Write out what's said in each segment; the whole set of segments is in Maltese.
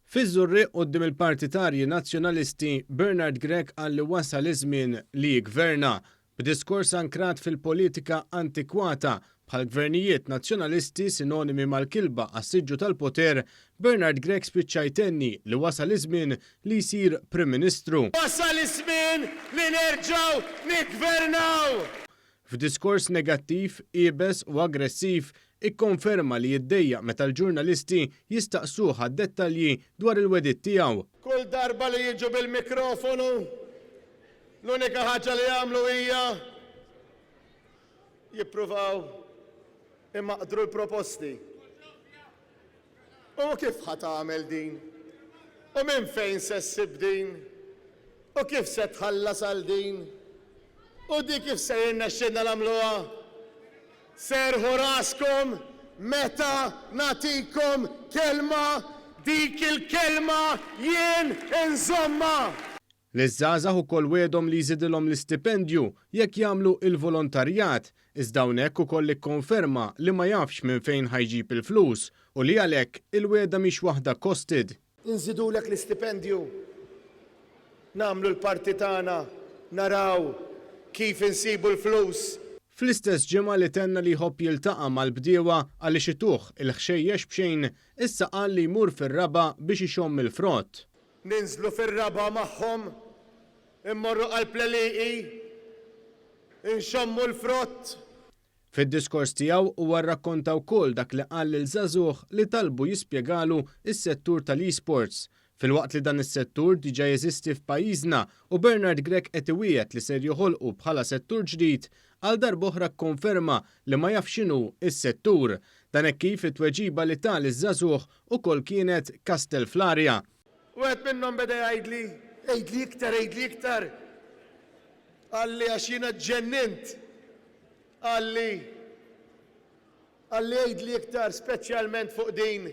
Fiż-Żurrieq quddiem il-partitarji Nazzjonalisti, Bernard Grech qal li wasal iż-żmien li jiggverna. B'diskors ankrat fil-politika antikwata, bħal gvernijiet Nazzjonalisti sinonimi mal-kilba għas-siġġu tal-poter, Bernard Grech spiċċa jtenni li wasal iż-żmien li jsir Prim Ministru. Wasal iż-żmien li nerġgħu niggvernaw! F'diskors negattiv, iebes u aggressiv, ikkonferma li jiddejjaq meta l-ġurnalisti jistaqsuh għad-dettalji dwar il-wegħdiet tiegħu. Kull darba li jiġu bil-mikrofonu, l-unika ħaġa li jagħmlu hija jippruvaw imaqdru l-proposti. U kif ħa tagħmel din? U minn fejn se ssib din? U kif se tħallas għal din? U di kif se jirnexxilna nagħmluha? Serrħu raskom meta nagħtikom kelma, dik il-kelma jien inżommha! Liż-żgħażagħ ukoll wegħdhom li jżidilhom l-istipendju jekk jagħmlu il-volontarjat, iżda hawnhekk ukoll ikkonferma li ma jafx minn fejn ħa jġib il-flus u li għalhekk il-wegħda mhix waħda costed. Inżidulek l-istipendju. Nagħmlu l-parti tagħna, naraw kif insibu l-flus. Fl-istess ġimgħa li tenna li jħobb jiltaqa' mal-bdiewa għaliex ituh il-ħxejjex b'xejn, issa qal li jmur fir-raba' biex ixomm il-frott. Ninżlu fir-raba' magħhom, immorru qalb l-għelieqi, inxommu l-frott. Fid-diskors tiegħu huwa rrakkonta wkoll dak li qal lil żagħżugħ li talbu jispjegalu s-settur tal-eSports. Filwaqt li dan is-settur diġà jeżisti f'pajjiżna u Bernard Grech qed iwiegħed li ser joħolqu bħala settur ġdid, għal darb'oħra kkonferma li ma jafx x'inhu s-settur. Dan hekk kif it-tweġiba li ta liż-żagħżugħ ukoll kienet kastell fl-arja. Wieħed minnhom beda jgħidli, Għidli iktar, għidli iktar. Qalli għax jiena ġġennint. Qalli, qalli għidli iktar speċjalment fuq din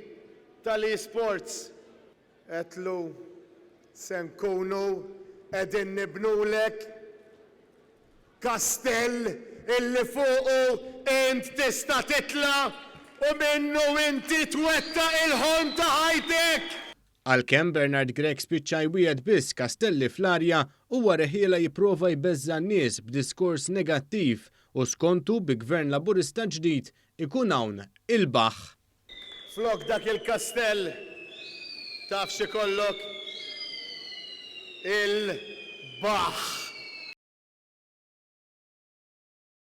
tal-eSports. Għedtlu, Se nkunu qegħdin nibnulek Kastell illi fuqu int tista' titla' u minnu inti twettaq il-ħolm ta' ħajtek! Għalkemm Bernard Grech spiċċa jwiegħed biss kastelli fl-arja, huwa reħielha jipprova jbeżża' n-nies b'diskors negattiv u skontu bi Gvern Laburista ġdid ikun hawn il-baħħ. Flok dak il-kastell taf x'ikollok? Il-baħħ!